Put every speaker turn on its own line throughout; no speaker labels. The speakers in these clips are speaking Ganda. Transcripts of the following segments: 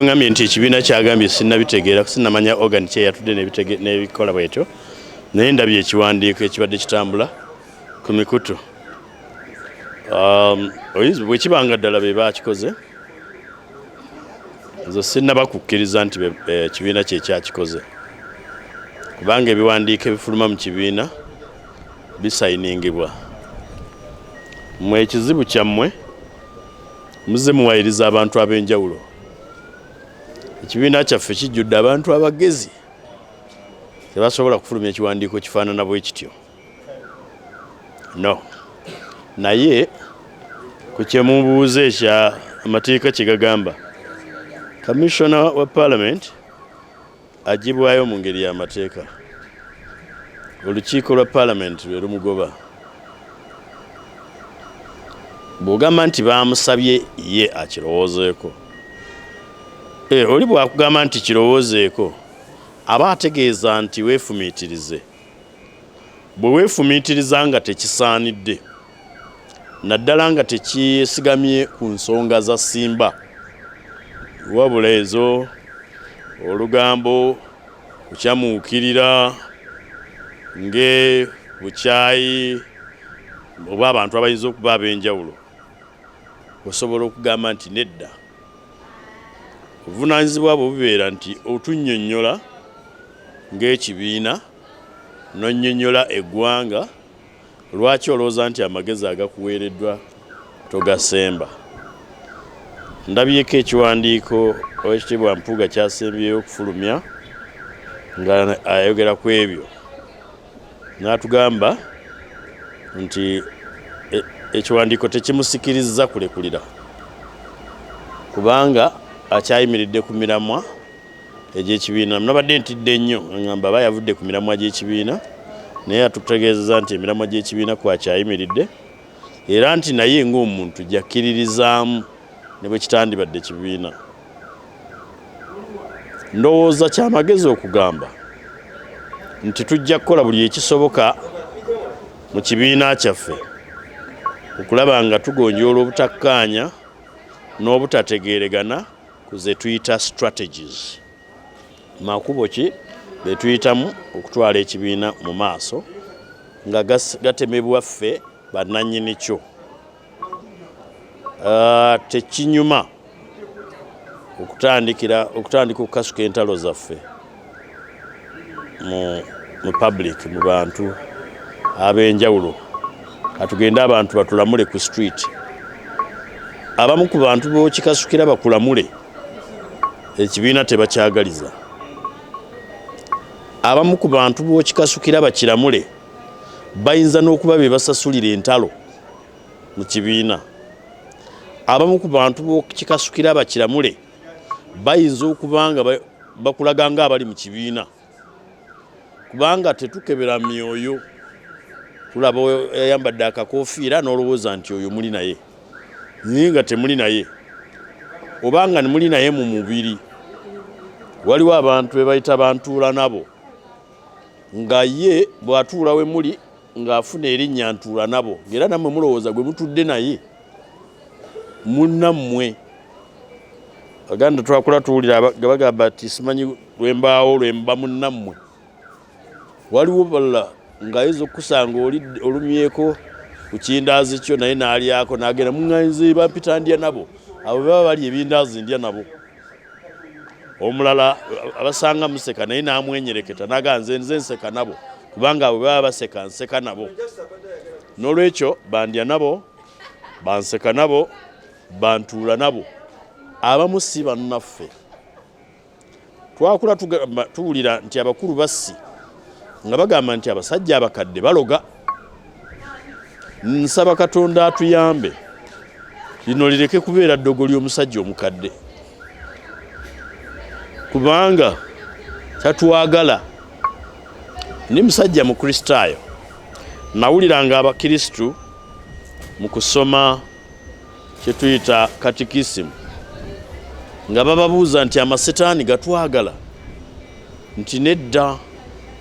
Ngambye nti ekibiina kyagambye sinnabitegeera, sinnamanya organ ki eyatudde n'ebikola bwetyo, naye ndabye ekiwandiiko ekibadde kitambula ku mikutu. Oyinza bwe kiba nga ddala be baakikoze, nze sinnaba kukkiriza nti ekibiina kye kyakikoze, kubanga ebiwandiiko ebifuluma mu kibiina bisayiningibwa. Mmwe ekizibu kyammwe muzze muwayiriza abantu ab'enjawulo. Ekibiina kyaffe kijjudde abantu abagezi, tebasobola kufulumya ekiwandiiko kifaanana bwe kityo. No, naye ku kye mubuuza ekya amateeka kye gagamba, kamishona wa parliament aggyibwayo mu ngeri y'amateeka, olukiiko lwa palamenti lwe lumugoba. Bw'ogamba nti baamusabye ye akirowoozeeko, oli bw'akugamba nti kirowoozeeko, aba ategeeza nti weefumiitirize. Bwe weefumiitiriza nga tekisaanidde, naddala nga tekyesigamye ku nsonga za ssimba, wabula ezo olugambo, kukyamuukirira nge bukyayi oba abantu abayinza okuba ab'enjawulo, osobola okugamba nti nedda. Obuvunaanyizibwa bwo bubeera nti otunnyonnyola ng'ekibiina, n'onnyonnyola eggwanga lwaki olowooza nti amagezi agakuweereddwa togasemba. Ndabyeko ekiwandiiko Oweekitiibwa Mpuuga ky'asembyeyo okufulumya nga ayogera ku ebyo, n'atugamba nti ekiwandiiko tekimusikirizza kulekulira kubanga akyayimiridde ku miramwa egy'ekibiina. Nabadde ntidde nnyo, ngamba aba yavudde ku miramwa gy'ekibiina, naye atutegeezezza nti emiramwa gy'ekibiina kwakyayimiridde, era nti naye ng'omuntu gyakkiririzaamu ne bwe kitandibadde kibiina. Ndowooza kyamagezi okugamba nti tujja kukola buli ekisoboka mu kibiina kyaffe okulaba nga tugonjoola obutakkaanya n'obutategeeregana ku ze tuyita strategies, makubo ki ge tuyitamu okutwala ekibiina mu maaso nga gatemebwa ffe bannannyini kyo. Tekinyuma okutandika okukasuka entalo zaffe mu public, mu bantu ab'enjawulo. Katugende abantu batulamule ku street. Abamu ku bantu b'okikasukira bakulamule, ekibiina tebakyagaliza. Abamu ku bantu b'okikasukira bakiramule bayinza n'okuba be basasulira entalo mu kibiina. Abamu ku bantu b'okikasukira bakiramule bayinza okuba nga bakulaga ng'abali mu kibiina, kubanga tetukebera myoyo. Tulaba ayambadde akakofiira n'olowooza nti oyo muli naye, naye nga temuli naye, oba nga muli naye mu mubiri. Waliwo abantu be bayita bantuula nabo, nga ye bw'atuula we muli ng'afuna erinnya ntuula nabo, ng'era nammwe mulowooza gwe mutudde naye munnammwe. Baganda twakula tuwulira nga bagamba nti simanyi lwembaawo lwemba munnammwe. Waliwo balala ng'ayinza okukusanga oli olumyeko ku kindaazi kyo, naye n'alyako n'agenda muŋŋanzi bampita ndya nabo, abo baba bali ebindaazi ndya nabo. Omulala abasanga museka naye n'amwenyereketa n'agamba nze nze nseka nabo, kubanga abo baba baseka nseka nabo. N'olwekyo bandya nabo, banseka nabo, bantuula nabo, abamu si bannaffe. Twakula tuwulira nti abakulu bassi nga bagamba nti abasajja abakadde baloga. Nsaba Katonda atuyambe lino lireke kubeera ddogo ly'omusajja omukadde, kubanga tatwagala. Ndi musajja Mukristaayo, nawuliranga Abakristu mu kusoma kye tuyita katikisimu nga bababuuza nti amasetaani gatwagala? Nti nedda,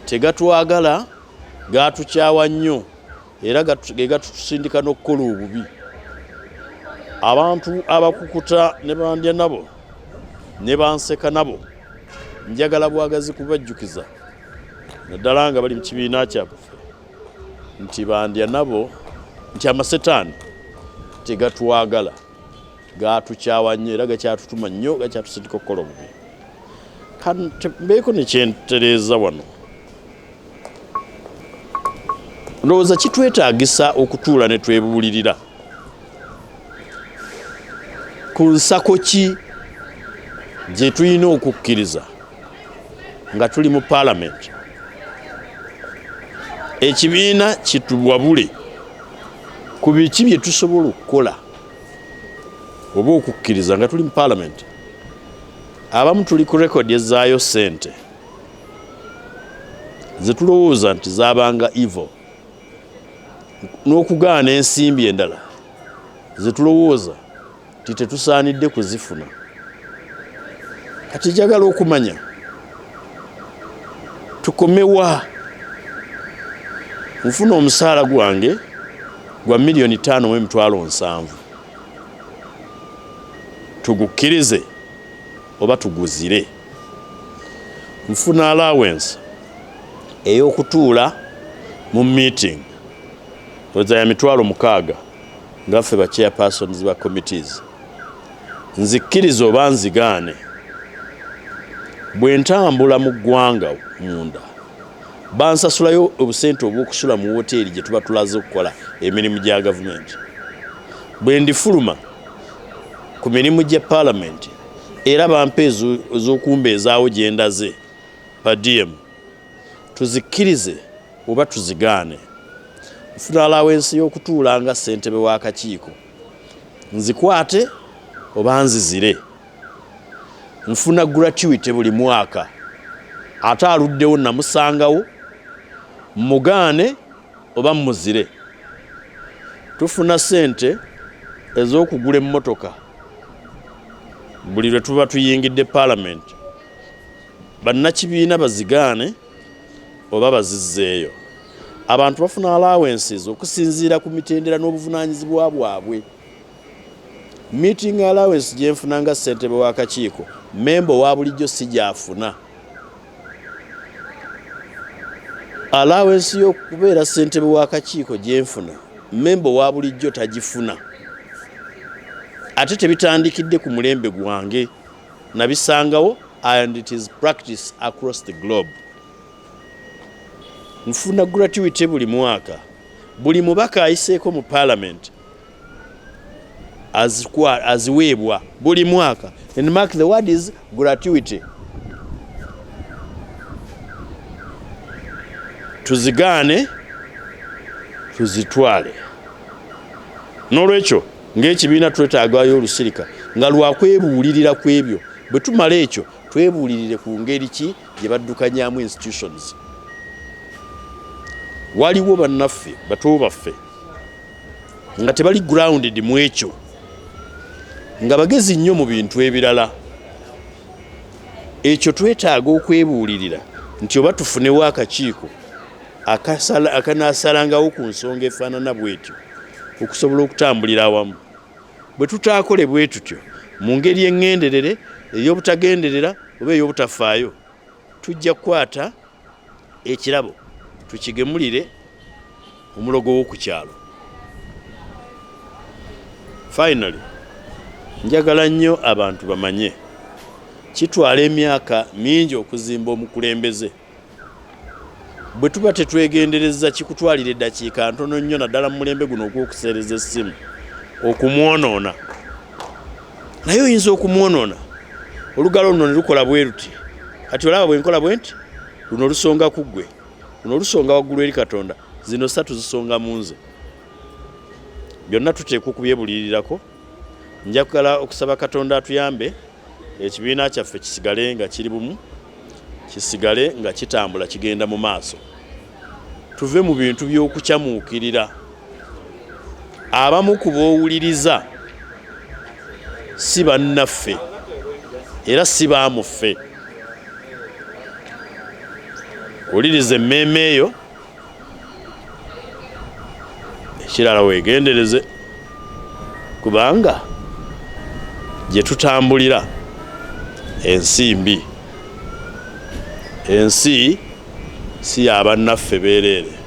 tegatwagala, gatukyawa nnyo, era ge gatutusindika n'okukola obubi. Abantu abakukuta ne bandya nabo Ne banseka nabo njagala bwagazi kubajjukiza, naddala nga bali mu kibiina kyaffe, nti bandya nabo nti amasetaani tegatwagala, gatukyawa nnyo era gakyatutuma nnyo, gakyatusindika okukola obubi. Mbeeko nekyentereeza wano. Ndowooza kitwetaagisa okutuula ne twebuulirira ku nsako ki gye tulina okukkiriza nga tuli mu paalamenti, ekibiina kituwabule ku biki bye tusobola okukola oba okukkiriza nga tuli mu paalamenti. Abamu tuli ku rekodi ezaayo ssente zetulowooza nti zabanga evil, n'okugaana ensimbi endala zetulowooza nti tetusaanidde kuzifuna. Kati njagala okumanya tukomewa. Nfuna omusaala gwange gwa 5,700,000, tugukkirize oba tuguzire? Nfuna allowance ey'okutuula mu meeting oza ya 60,000 nga ffe ba chairpersons ba committees, nzikkirize oba nzigaane? Bwe ntambula mu ggwanga munda, bansasulayo obusente obw'okusula mu woteeri gye tuba tulaze okukola emirimu gya gavumenti. Bwe ndifuluma ku mirimu gya paalamenti, era bampa ez'okumbeezaawo gye ndaze per diem, tuzikkirize oba tuzigaane? Nfuna allowance y'okutuula nga ssentebe w'akakiiko, nzikwate oba nzizire? Nfuna gratuity buli mwaka, ate aluddewo namusangawo, mugaane oba muzire? Tufuna ssente ez'okugula emmotoka buli lwe tuba tuyingidde paalamenti, bannakibiina bazigaane oba bazizzeeyo? Abantu bafuna allowances okusinziira ku mitendera n'obuvunaanyizibwa bwabwe. Meeting allowance gye nfuna nga ssentebe w'akakiiko, memba owa bulijjo si gy'afuna. Allowance y'okubeera ssentebe w'akakiiko gye nfuna, memba owa bulijjo tagifuna. Ate tebitandikidde ku mulembe gwange, nabisangawo and it is practice across the globe. Nfuna gratuity buli mwaka. Buli mubaka ayiseeko mu parliament aziweebwa buli mwaka, and mark the word is gratuity. Tuzigaane, tuzitwale? N'olwekyo ng'ekibiina twetaagayo olusirika nga lwakwebuulirira ku ebyo. Bwe tumala ekyo, twebuulirire ku ngeri ki gye baddukanyamu institutions. Waliwo bannaffe, bato baffe, nga tebali grounded mu ekyo, nga bagezi nnyo mu bintu ebirala. Ekyo twetaaga okwebuulirira nti oba tufunewo akakiiko akanaasalangawo ku nsonga efaanana bwetyo okusobola okutambulira awamu. Bwe tutaakole bwe tutyo mu ngeri eŋŋenderere, ey'obutagenderera oba ey'obutafaayo, tujja kukwata ekirabo tukigemulire omulogo w'oku kyalo. Finally, njagala nnyo abantu bamanye kitwala emyaka mingi okuzimba omukulembeze. Bwe tuba tetwegendereza, kikutwalira eddakiika ntono nnyo, naddala mu mulembe guno ogw'okuseereza essimu, okumwonoona. Naye oyinza okumwonoona olugalo luno ne lukola bwe luti. Kati olaba bwe nkola bwe nti, luno lusonga ku ggwe, luno lusonga waggulu eri Katonda, zino ssatu zisonga mu nze. Byonna tuteekwa okubyebulirirako. Njagala okusaba Katonda atuyambe ekibiina kyaffe kisigale nga kiri bumu, kisigale nga kitambula kigenda mu maaso. Tuve mu bintu by'okukyamuukirira. Abamu ku b'owuliriza si bannaffe era si baamuffe. Wuliriza emmeeme eyo. Ekirala, weegendereze, kubanga gye tutambulira Ensi mbi, ensi si ya bannaffe beereere.